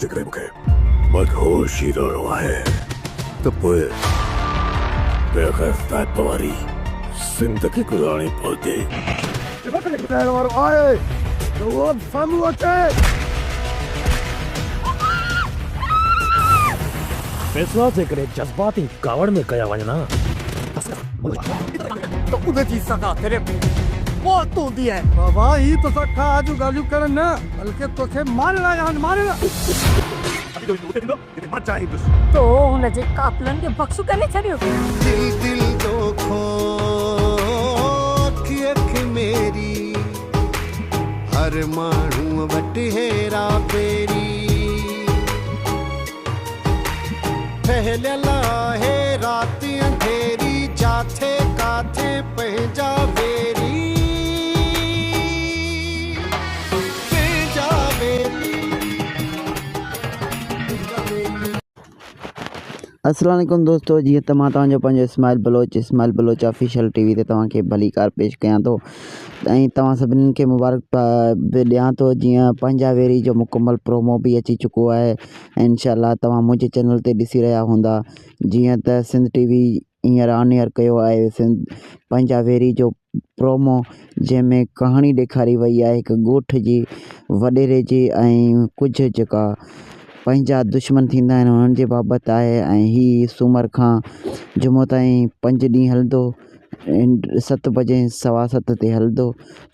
جيڪڏهن مون کي مدهوش ئي رهڻو آهي ته پوء بيغيرتائپ واري زندگي گذارڻي پوندي. جيڪڏهن ٻڌائڻ وارو آهي ته اهو به سامهون اچي. فيصلا جيڪڏهن جذبات ۽ ڪاوڙ ۾ ڪيا وڃن ها ته ان جي سزا صرف موت هوندي آهي. بابا هي توسان ٺاهه جون ڳالهيون ڪرڻ نه بلڪه توکي مارڻ آيا آهن مارڻ. تو هن جي قاتلن کي بخش ڪري ڇڏيو. دل دل دوکو اک اک ميري هر ماڻهوء وٽ هيرا ڦيري ڦهليل آهي رات انڌيري جاٿي ڪاٿي پنهنجا ويري پنهنجا ويري. السلام عليڪم دوستو جيئن ته مان توهان جو پنهنجو Ismail Baloch Ismail Baloch official T V تي توهان کي ڀليڪار پيش ڪيان ٿو ۽ توهان سڀني کي مبارڪ به ڏيان ٿو جيئن پنهنجا ويري جو مڪمل پرومو به اچي چڪو آهي ۽ انشاء الله توهان منهنجي چينل تي ڏسي رهيا هوندا جيئن ته سنڌ ٽي وي هينئر آن ايئر ڪيو آهي سنڌ پنهنجا ويري جو پرومو جنهن ۾ ڪهاڻي ڏيکاري وئي آهي هڪ ڳوٺ جي وڏيري جي ۽ ڪجهه جيڪا پنهنجا دشمن ٿيندا آهن انهن جي بابت آهي ۽ هي سومر کان جمعو تائين پنج ڏينهن هلندو ست بجي سوا ست تي هلندو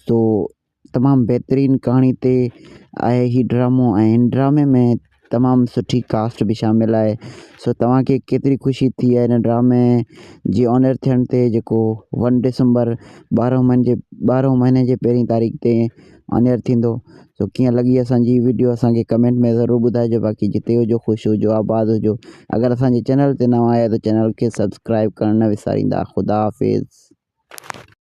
سو تمام بهترين ڪهاڻي تي آهي هي ڊرامو ۽ هن ڊرامي ۾ تمام سٺي ڪاسٽ به شامل آهي سو توهان کي ڪيتري خوشي ٿي آهي هن ڊرامي جي آن ايئر ٿيڻ تي جيڪو ون ڊسمبر ٻارهن مهيني جي ٻارهن مهيني جي پهرين تاريخ تي آن ايئر ٿيندو سو ڪيئن لڳي اسان جي ويڊيو اسان کي ڪمينٽ ۾ ضرور ٻڌائجو باقي جتي هجو خوش هجو آباد هجو اگر اسان جي چينل تي نوان آيا ته چينل کي سبسڪرائب ڪرڻ نه وساريندا خدا حافظ.